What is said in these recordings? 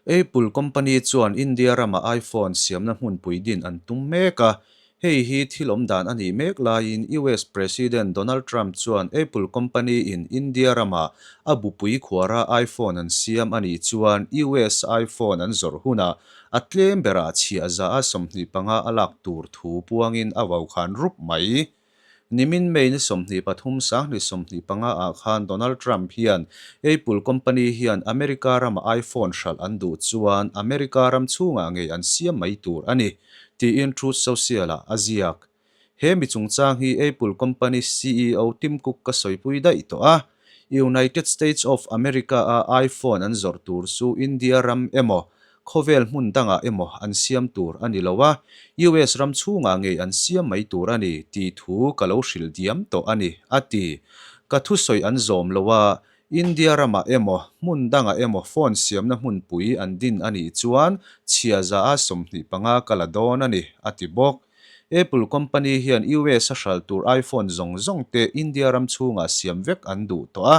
Apple company chuan India rama iPhone siamna hmunpui din an tum mek a, hei hi thil awm dan a nih mek laiin US President Donald Trump chuan Apple company in India rama a bupui khuara iPhone an siam a nih chuan US iPhone an zawrh hunah a tlem berah chhiah za a 25 a lak tur thu puangin a vaukhan rup mai. Nimin May ni 23 2025 ah khan Donald Trump hian Apple company hian America rama iPhone hralh an duh chuan America ram chhungah ngei an siam mai tur a ni, tiin Truth Social ah a ziak. He mi chungchang hi Apple company CEO Tim Cook ka sawipui daih tawh a, United States of America a iPhone an zawrh tur chu India ram emaw Khawvel hmun dangah emaw an siam tur a ni lo a, US ram chhungah ngei an siam mai tur a ni tih thu ka lo hrilh diam tawh a ni, a ti. Ka thusawi an zawm lo a, India ramah emaw hmun dangah emaw phone siamna hmunpui an din a nih chuan chhia za a 25 ka la dawn a ni, a ti bawk. Apple company hian US a hralh tur iPhone zawng zawng te India ram chhungah siam vek an duh tawh a,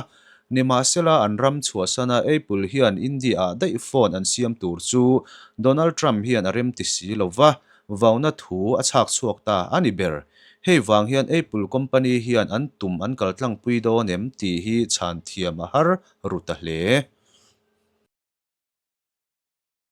Nimahsela an ram chhuahsana Apple hian India-ah daih phone an siam tur chu Donald Trump hian a remti si lo va, vauna thu a chhak chhuak ta a ni ber. Hei vang hian Apple company hian an tum an kaltlangpui dawn em tih hi chhan thiam a har ru ta hle.